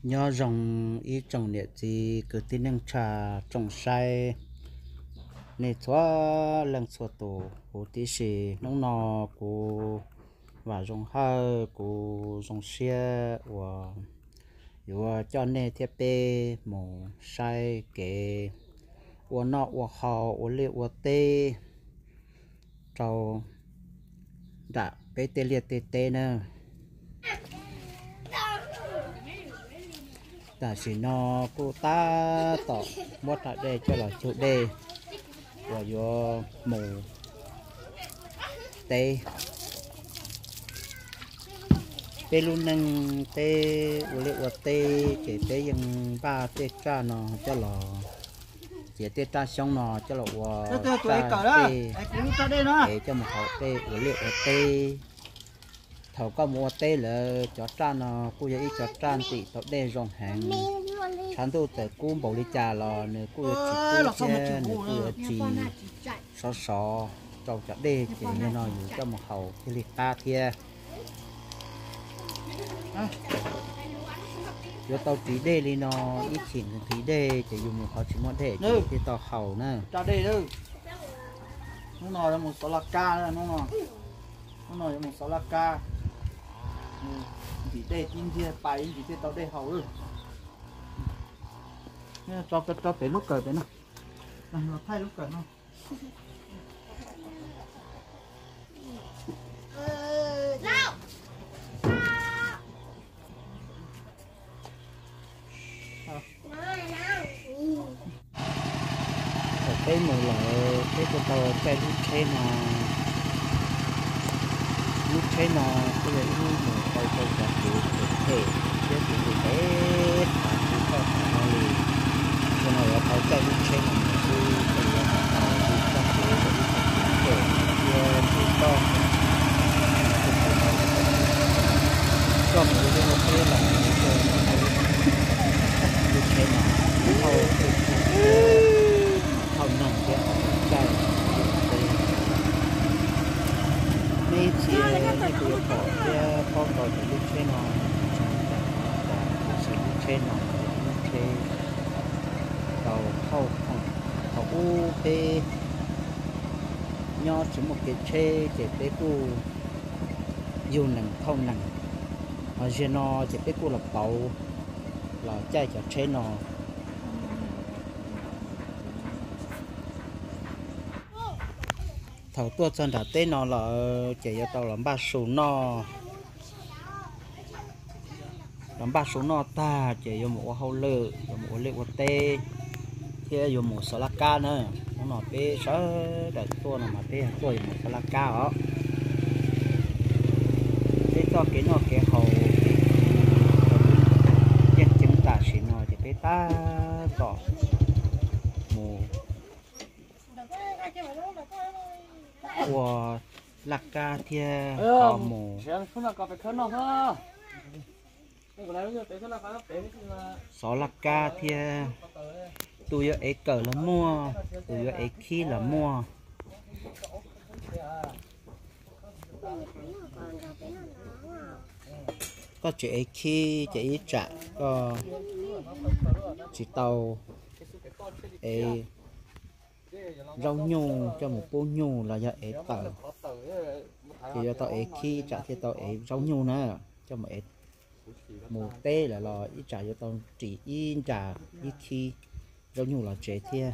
Nyob zoo ib tsoom niam txiv kwv tij neej tsa tsoom saib, nej txhua leej txhua tus huv tib si. Hnub no kuv Vam Zoo Hawj, kuv zoo siab uas yuav coj nej thiab peb mus saib kev ua noj ua haus, ua liaj ua teb rau nram peb tej liaj tej teb na. Tam sim no kuj tab tom muab rab dej coj los cug dej uas yuav mus teb. Peb lub neej teb ua liaj ua teb ces peb yeej npaj tej raj no coj los, ces tej raj xyoob no coj los ua raj dej, es coj mus haus dej ua liaj ua teb. Thaum koj mus ua teb lawm cov raj no kuj yog ib cov raj ntim tau dej zoo heev. Tshav ntuj txawm kub npaum li cas los nws kuj yuav tsis kub thiab nws kuj yuav tsis sov sov rau cov dej, ces yog no yus coj mus haus thiaj li qab thiab. Yuav tau ris dej li no, ib chim nqhis dej ces yus mus qhov tsis muaj dej ces thiaj tau haus na. Hnub no yuav mus xov laj kab, hnub no yuav mus xov laj kab, ntim dej tib ntsiag pais ib ntsis thiaj tau dej haus. Tso pem lub kawm pem no, los thaij lub kawm no. Thaum peb mus lawm peb kuj tau caij lub tsheb no. Lub tsheb no kuj yog ib lub mus tau rau cov kev phem phem thiab kev ntev ntev tas tsis txog thaum no li. Thaum no yuav tau caij lub tsheb no mus xwb, ces yuav tau txoj kev rau ib txoj kev phem thiab ntev toj. Koj mus ua liaj ua teb los koj yuav tau lub tsheb no, thauj, thauj neeg thiab caij. Nej ib txhia nej kuj yuav pom thiab paub tau tias lub tsheb no tsis tas, tiam sis lub tsheb no yog lub tsheb tau thauj khoom. Thaum ub peb nyob tsis muaj kev tsheb ces peb kuj yug nees thauj nees, ho zaum no ces peb kuj los pauv los caij cov tsheb no. Thaum tuaj txog nram teb no lawm ces yuav tau los npaj su noj. Los npaj su noj tag ces yuav mus ua hauj lwm, yuav mus ua liaj ua teb thiab yuav mus xov laj kab na. Hnub no peb sawv daws tuaj no mas peb yog tuaj yuav mus xov laj kab os. Peb txoj kev noj kev haus yeej ceev tam sim no ces peb tab tom mus ua laj kab thiab ho mus xov laj kab thiab. Tus yuav ev kawm los muaj, tus yuav ev khib los muaj. Koj tsis ev khib ces ib tsam koj tsis tau ev zaub nyuj coj mus pub nyuj los yog ev tawm, ces yuav tau ev khib ib tsam thiaj tau ev zaub nyuj na. Coj mus ev, mus teb lawm los ib tsam yuav tau ris ib nra ib khib zaub nyuj los tsev thiab.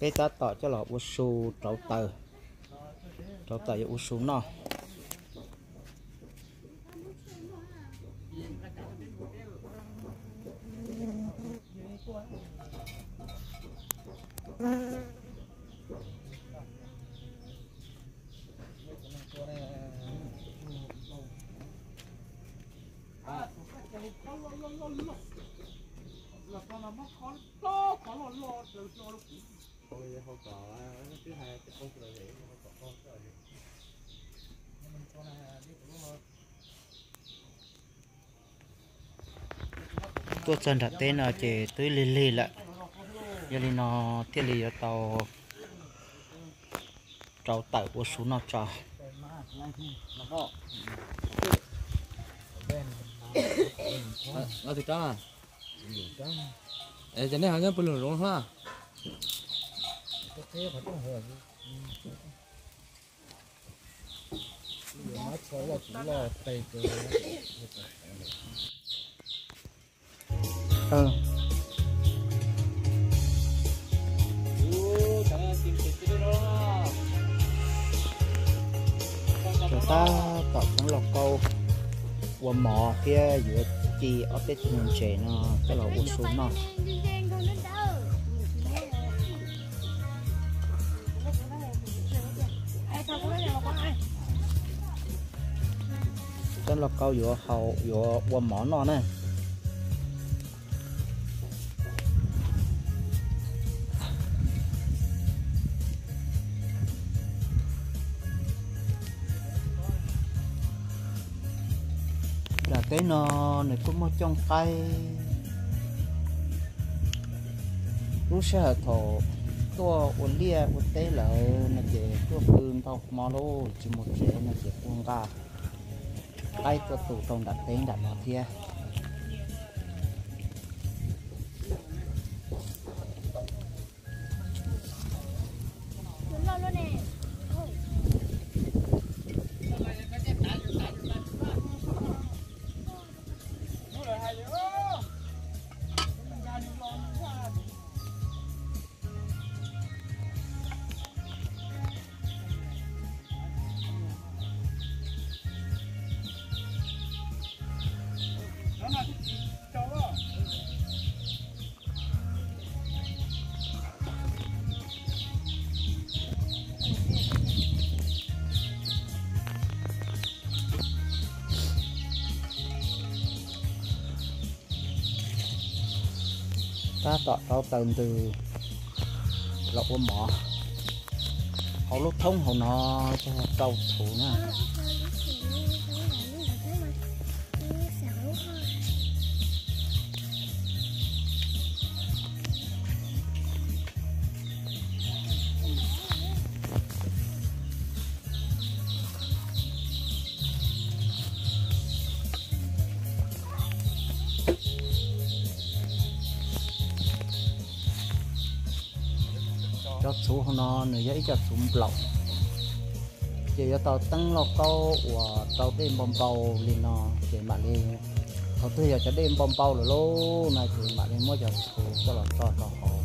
Peb tab tom coj los ua su rauv taws, rauv taws yuav ua su noj. Tuaj txog nram teb no ces twb lig lig lawm, yog li no thiaj li yuav tau Rau tawm ua su noj tso. Ces nej ho nyob pw lug zoov hla. Ces tab tom teeb lauj kaub ua mov thiab yuav ci ob peb tug ntses no coj los ua su noj. Teeb lauj kaub yuav hau yuav ua mov noj na. Nram teb no nws kuj muaj cooj qaib. Lub sij hawm thaum tuaj ua liaj ua teb lawm no ces tuaj pw ntau hmo lauj tsis mus tsev no ces kuj nqa qaib tuaj tu rau nram teb nram no thiab. Tab tom rau taws ntws los ua mov. Hauv lub thoob hauv no rau txhuv na. Cov txhuv hauv no nws yog ib co txhuv nplaum, ces yuav tau teeb lauj kaub uas rau dej npau npau li no ces mam li, thaum twg yog cov dej npau npau lawm lauj no ces mam li muab cov txhuv coj los tso rau hauv.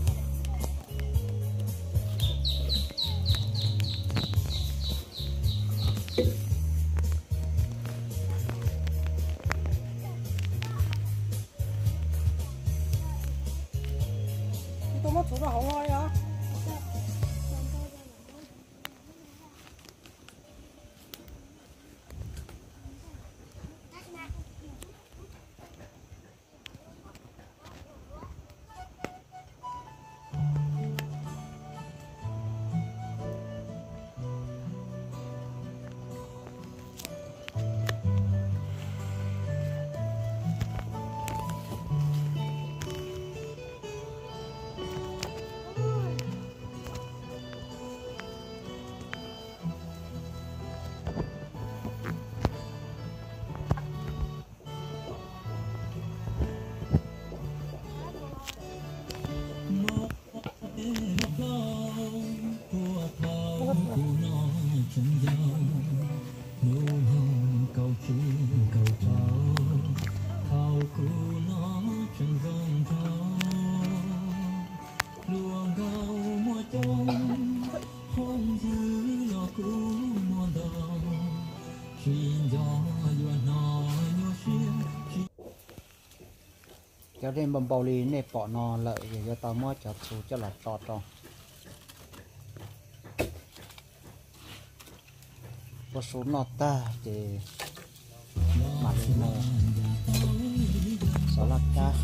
Cov dej npau npau li nej pom no lawm, yuav tau muab cov txhuv coj los tso rau. Ua su noj tag ces mam li mus xov laj kab.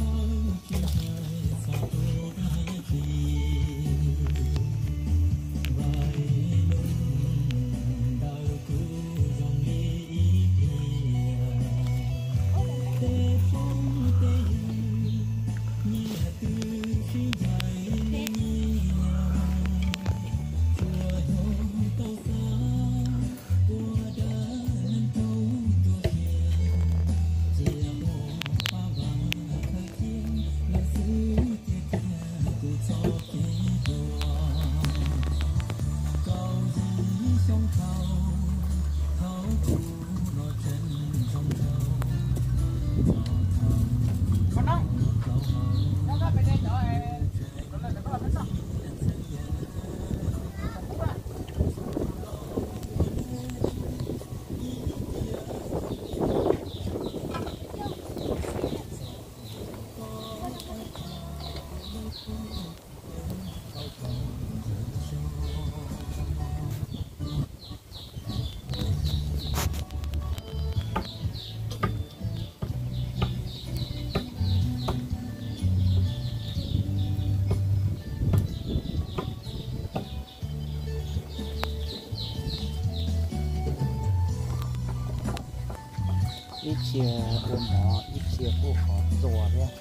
Ib txhia ua mov, ib txhia kuj qhov txuas thiab.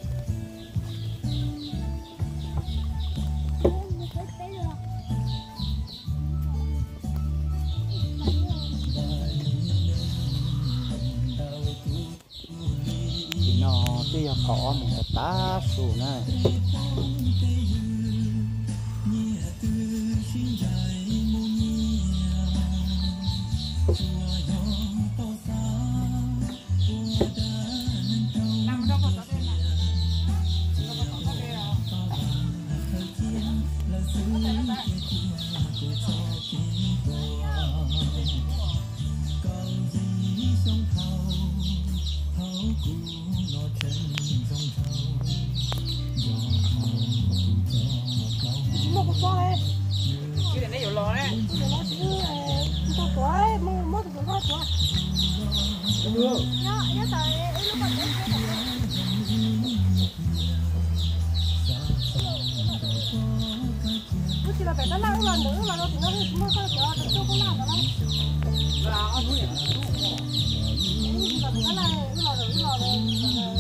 Nim no twb yog qhov ob moos tav tav su na. Tsis muaj kuv txob li. Tsis muaj kuv txob, muab tus kuv txob tuav. Lub tsis los pem tab laj, wb los ntawm wb los rau tim no, wb tsis muaj koj cov rau coj koj laj ntawd lauj. Wb los pem tab laj, wb los ntawm wb los ntawm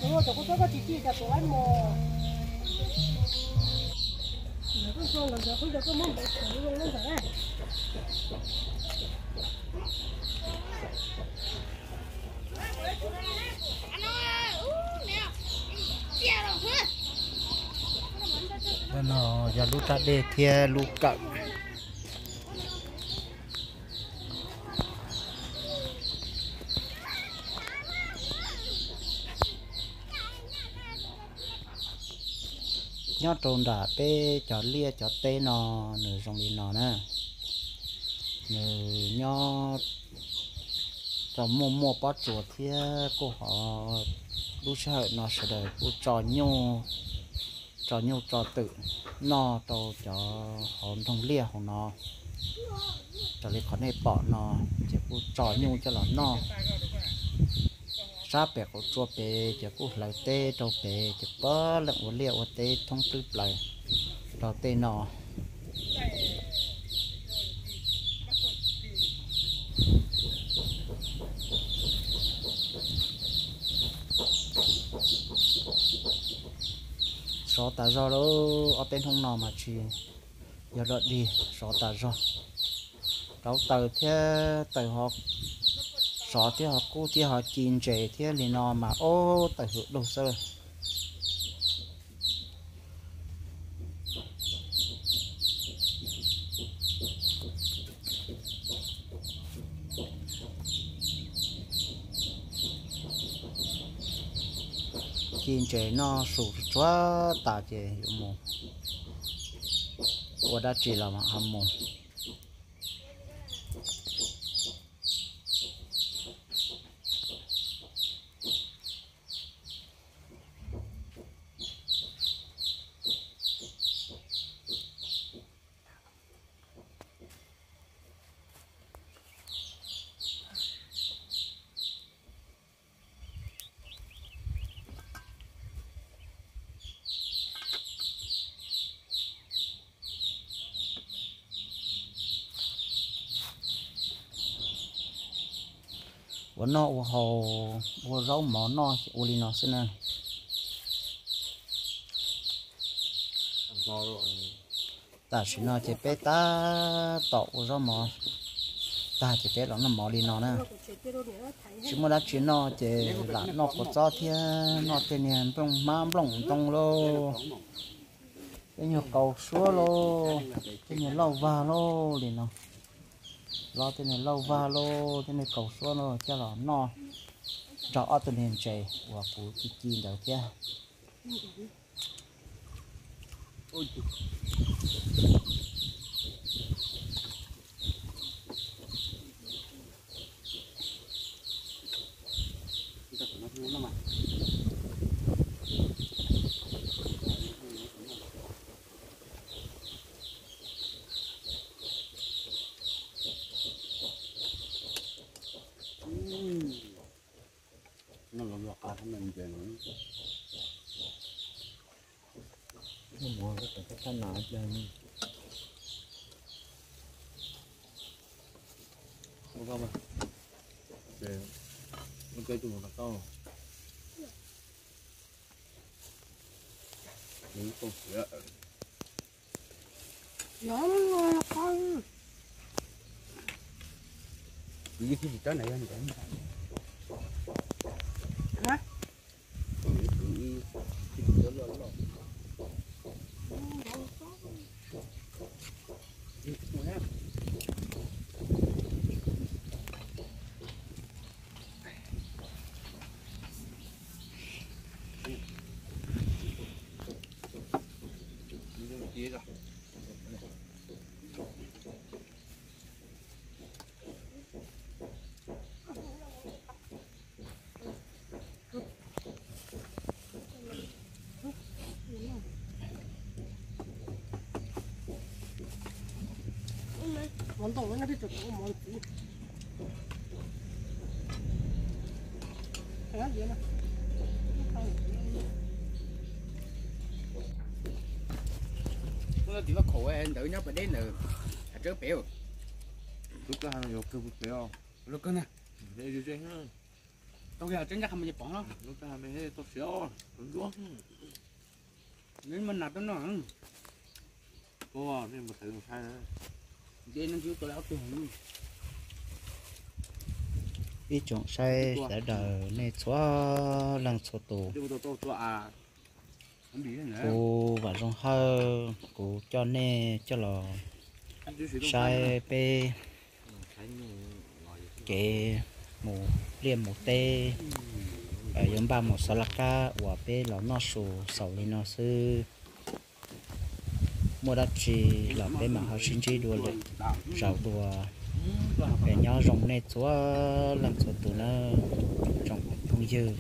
Ua cov kua txob koj tsis ci cas tuav mus. Ntawd koj xua los ntawd, koj muab npawv tawm zoo na ntawd. No yog lub raj dej thiab lub kawm. Nyob rau nram peb cov liaj cov teb no nws zoo li no na. Nws nyob tau muaj muaj pob tsuas thiab kuj ho lub sij hawm no sawv daws kuj tso nyuj, tso nyuj tso twm noj rau cov hauv nroog liaj hauv no. Raws li qhov nej pom no ces kuj tso nyuj coj los noj. Sab pem qaum tsua pem ces kuj hlawv teb rau pem ces puav leej ua liaj ua teb thoob plwb plaws rau tej no. Sov tas zog lauj, ob peb hnub no mas tsis yog dog dig, sov tas zog. Rauv taws thiab taws ho sov thiab ho kub thiab ho ci ntses thiab li no mas ob taws hwm dug xwb. Ci ntses noj su tsuag tas ces yuav mus ua dab tsi los ho mus. Ua noj ua haus, ua zaub mov noj ua li no xwb na. Tam sim no ces peb tab tom ua zaub mov tag ces peb los noj mov li no na. Tsis muaj dab tsi noj ces lam noj kua txob thiab noj tej niag nplooj hmab nplooj ntoo lauj, tej niag kaus suab lauj, tej niag lauj vag lauj li no. Los tej niag lauj vag lauj, tej niag kaus suab lauj coj los noj nrog ob tug niag ntses uas kuv ci ci ntawd thiab. Ntawd nyob pas deb ntawd, hav tsawb pem. Lub kawg na, tau kiag hav tsawb ncaj qha mus ces pom no. Lub kawg me tau siav ntsuab. Nws mas nas tau no. Ib tsoom saib sawv daws nej txhua leej txhua tus, kuv Vam Zoo Hawj kuv coj nej coj los saib peb kev mus liaj mus teb, yuav npaj mus xov laj kab uas peb los noj su xaus li no xwb. Muaj dab tsi los peb mam ho sib ntsib dua lwm zaus dua. Nyob zoo nej txhua leej txhua tus nawb, tsoom phooj ywg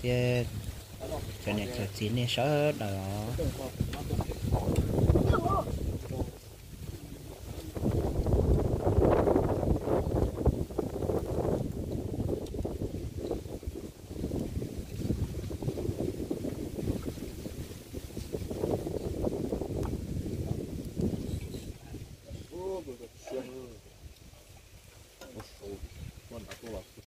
thiab cov niam cov txiv nej sawv daws os.